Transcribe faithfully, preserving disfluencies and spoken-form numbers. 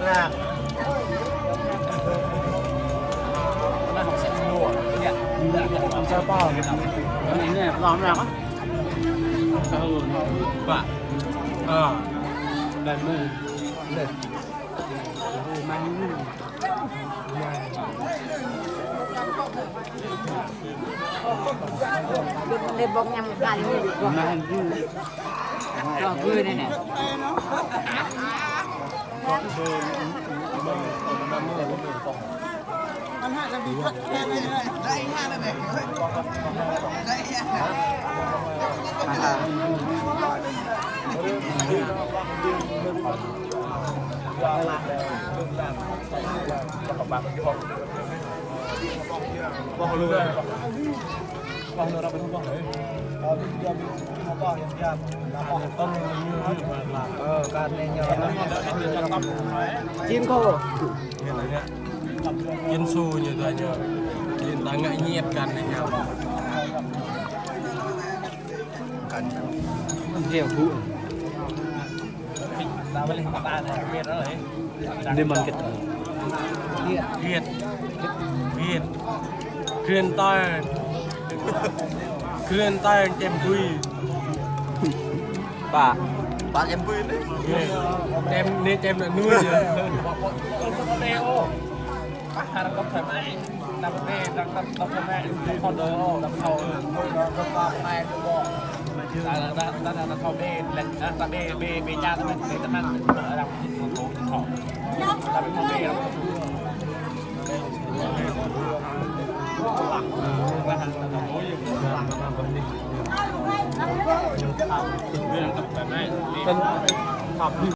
Rang. Siapa? Ini, belum rang. Pak. Ah. Dan mu. Deh. Lê bông nhằm cắn. Cho vui đây này. Chín khô. Chín xu ñu ta ñu. Ñu ta ngă ñiet kăn anai ñu. Kăn. Rượu hũ. Đi mần kịt. Kiệt. Kiệt. Khuyên tôi. Khuyên tôi chém bùi. Ba. Ba chém bùi đi. Chém, nê chém là nuôi chứ. Ba harap kau sama. Đập bê, đập, đập, đập bê, đập con đỡ, đập thầu. Đập bê, đập bê, đập bê. Đập, đập, đập, đập, đập thầu bê, lệch, à, đập bê, bê, bê cha, đập bê, bê, đập bê, đập bê, đập bê, đập bê. Đập bê, đập bê.